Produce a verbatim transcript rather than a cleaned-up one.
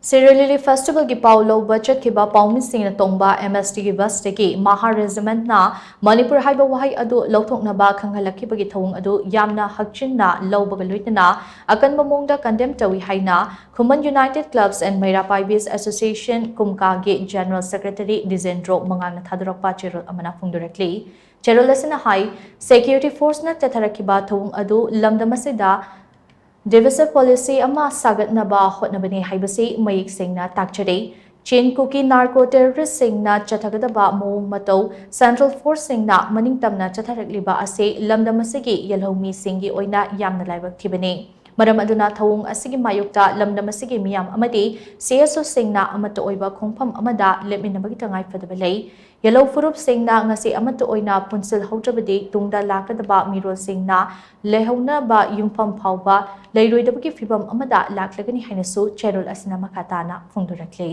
Sirui Lily Festivalꯒꯤ ꯄꯥꯎ ꯂꯧꯕ ꯆꯠꯈꯤꯕ ꯄꯥꯎꯃꯤꯁꯤꯡꯅ ꯇꯣꯡꯕ MSTꯒꯤ busꯇꯒꯤ Maha Regimentꯅ ꯃꯅꯤꯄꯨꯔ ꯍꯥꯏꯕ ꯋꯥꯍꯩ ꯑꯗꯨ ꯂꯧꯊꯣꯛꯅꯕ ꯈꯪꯍꯜꯂꯛꯈꯤꯕꯒꯤ ꯊꯧꯑꯣꯡ ꯑꯗꯨ ꯌꯥꯝꯅ ꯍꯛꯆꯤꯟꯅ ꯂꯧꯕꯒ ꯂꯣꯏꯅꯅ ꯑꯀꯟꯕ ꯃꯑꯣꯡꯗ condemn ꯇꯧꯏ ꯍꯥꯏꯅ Khuman United Clubs and Meira Paibis Association, ꯀꯨꯝꯀꯥꯒꯤ General Secretary ꯗꯤꯖꯦꯟꯗ꯭ꯔꯣ ꯃꯉꯥꯡꯅ ꯊꯥꯗꯣꯔꯛꯄ ꯆꯦꯔꯣꯜ ꯑꯃꯅ ꯐꯣꯡꯗꯣꯔꯛꯂꯤ꯫ ꯆꯦꯔꯣꯜ ꯑꯁꯤꯅ ꯍꯥꯏ, security forceꯅ ꯆꯠꯊꯔꯛꯈꯤꯕ ꯊꯧꯑꯣꯡ ꯑꯗꯨ ꯂꯝꯗꯝ ꯑꯁꯤꯗ divisive policy ꯑꯃ ꯁꯥꯒꯠꯅꯕ ꯍꯣꯠꯅꯕꯅꯤ ꯍꯥꯏꯕꯁꯤ ꯃꯌꯦꯛ ꯁꯦꯡꯅ ꯇꯥꯛꯆꯔꯤ꯫ ꯆꯤꯟ ꯀꯨꯀꯤ narco terroristꯁꯤꯡꯅ ꯆꯠꯊꯒꯗꯕ ꯃꯑꯣꯡ ꯃꯇꯧ central forceꯁꯤꯡꯅ ꯃꯅꯤꯡ ꯇꯝꯅ ꯆꯠꯊꯔꯛꯂꯤꯕ ꯑꯁꯤ ꯂꯝꯗꯝ ꯑꯁꯤꯒꯤ ꯌꯦꯜꯍꯧꯃꯤꯁꯤꯡꯒꯤ ꯑꯣꯏꯅ ꯌꯥꯝꯅ ꯂꯥꯏꯕꯛ ꯊꯤꯕꯅꯤ꯫ ꯃꯔꯝ ꯑꯗꯨꯅ ꯊꯧꯑꯣꯡ ꯑꯁꯤꯒꯤ ꯃꯥꯌꯣꯛꯇ ꯂꯝꯗꯝ ꯑꯁꯤꯒꯤ ꯃꯤꯌꯥꯝ ꯑꯃꯗꯤ CSOꯁꯤꯡꯅ ꯑꯃꯠꯇ ꯑꯣꯏꯕ ꯈꯣꯡꯐꯝ ꯑꯃꯗ ꯂꯦꯞꯃꯤꯟꯅꯕꯒꯤ ꯇꯉꯥꯏ ꯐꯗꯕ ꯂꯩ꯫ ꯌꯦꯜꯍꯧ ꯐꯨꯔꯨꯞꯁꯤꯡꯅ ꯉꯁꯤ ꯑꯃꯠꯇ ꯑꯣꯏꯅ ꯄꯨꯟꯁꯤꯜꯍꯧꯗ꯭ꯔꯕꯗꯤ ꯇꯨꯡꯗ ꯂꯥꯛꯀꯗꯕ ꯃꯤꯔꯣꯜꯁꯤꯡꯅ ꯂꯩꯍꯧꯅꯕ ꯌꯨꯝꯐꯝ ꯐꯥꯎꯕ ꯂꯩꯔꯣꯏꯗꯕꯒꯤ ꯐꯤꯕꯝ ꯑꯃꯗ ꯂꯥꯛꯂꯒꯅꯤ ꯍꯥꯏꯅꯁꯨ ꯆꯦꯔꯣꯜ ꯑꯁꯤꯅ ꯃꯈꯥ ꯇꯥꯅ ꯐꯣꯡꯗꯣꯔꯛꯂꯤ꯫